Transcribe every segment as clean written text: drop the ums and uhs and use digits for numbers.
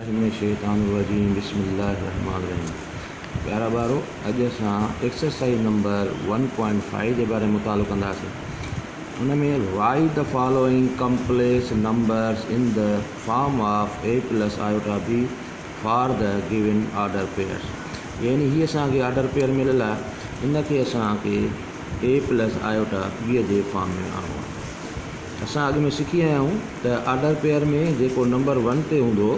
الله من الشيطان الرجيم بسم الله الرحمن الرحيم پيارا ٻارو اڄ اسان ايڪسرسائز نمبر 1.5 جي باري ۾ مطالعو ڪنداسين ان ۾ write the following complex numbers in the form of A plus iota B for the given order pairs يعني هي اسان کي آرڊر پيئر مليل آهي ان کي اسان کي اي پلس آئيوٽا بي جي فارم ۾ آڻڻو آهي اسان اڳ ۾ سکي آيا آهيون ته آرڊر پيئر ۾ جيڪو نمبر ون تي هوندو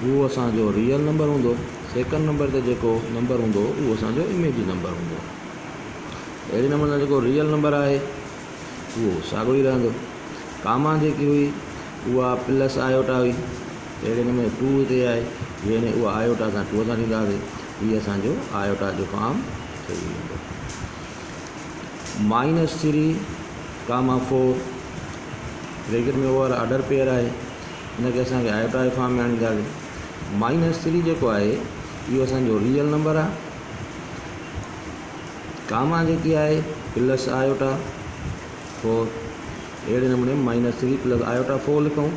اهو اسان جو ريئل نمبر هوندو، سيڪنڊ نمبر تي جيڪو نمبر هوندو اهو اسان جو اميجي نمبر هوندو. اهڙي نموني سان جيڪو ريئل نمبر آهي اهو ساڳيو ئي رهندو. ڪاما جيڪي هئي اها پلس آئيوٽا هئي اهڙي نموني ٽو هتي آهي يعني اها آئيوٽا سان ٽو سان ٿينداسي هي اسان جو آئيوٽا جو فارم ٺهي ويندو. Minus three comma four bracket ۾ over order pair آهي ان کي اسان کي آئيوٽا جي فارم ۾ آڻينداسين مائنس ٿري جيڪو آهي اهو اسانجو ريئل نمبر آهي ڪاما جيڪي آهي پلس آئيوٽا فور اهڙي نموني minus three plus iota four لکون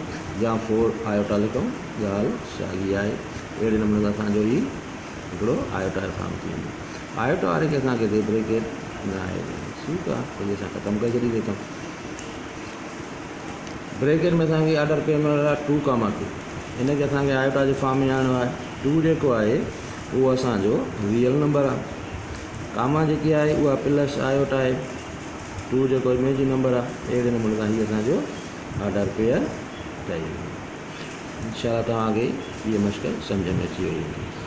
يا فور آئيوٽا لکون ڳالهه ساڳي آهي اهڙي نموني سان اسانجو هي هڪڙو آئيوٽا جو فارم ٿي ويندو آئيوٽا واري کي اسان کي بريڪيٽ نه آهي ٺيڪ آهي پنهنجي سان ختم ڪري ڇڏي اٿم بريڪيٽ ۾ اسانکي آرڊر پي مليل آهي ٽو ڪاما ٽو ان کي اسانکي آئيوٽا جي فارم ۾ آڻڻو آهي ٽو جيڪو آهي اهو اسانجو ريئل نمبر آهي ڪاما جيڪي آهي اها پلس آئيوٽا آهي ٽو جيڪو اميجي نمبر آهي اهڙي نموني سان هي اسانجو آرڊر پيئر ٺهي ويندو انشاء الله توهان کي هيء مشق سمجهه ۾ اچي وئي هوندي.